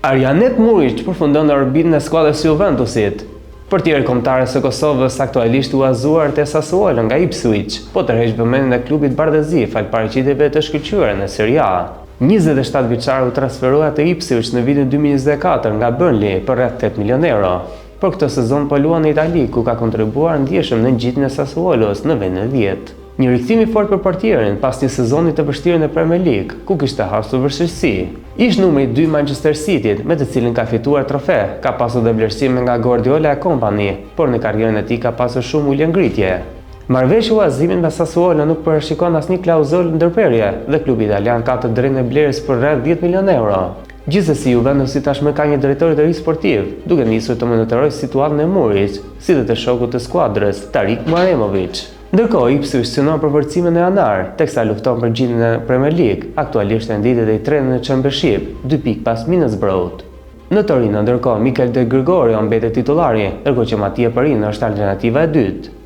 Arijanet Muric përfundon në orbitën e skuadrës së Juventusit. Portieri i kombëtares së Kosovës, aktualisht i huazuar te Sassuolo nga Ipswich, po tërheq vëmendjen e klubit bardhezi falë paraqitjeve të shkëlqyera në Serie A. 27 vjeçari u transferua te Ipswich në vitin 2024 nga Burnley për rreth 8 milionë euro. Por këtë sezon po luan në Itali, ku ka kontribuar ndjeshëm në ngjitjen e Sassuolos në vendin e 10. Një rikthim i fortë për portierin, pas një sezoni të vështirë në Premier League, ku kishte hasur vështirësi. Ish numri 2 i Manchester City-t, me të cilin ka fituar trofe, ka pasur dhe vlerësime nga Guardiola e Kompany, por në karrierën e tij ka pasur shumë ulje ngritje. Marrëveshja e huazimit me Sassuolo nuk parashikon asnjë klauzolë ndërprerje dhe klubi italian ka të drejtën e blerjes për rreth 10 milionë euro. Gjithsesi, Juventusi tashmë ka një drejtor të ri sportiv, duke nisur të monitorojë situatën e Muric, si dhe të shokut të skuadrës, Tarik Muharemovic. Ndërkohë, Ipswich synon përforcimin në janar, teksa lufton për ngjitjen në Premier League, aktualisht renditet i tretë në Championship, dy pikë pas Middlesbrough. Në Torino, ndërkohë, Mikel De Gregorio mbetet titullari, ndërkohë që Mattia Perino është alternativa e dytë.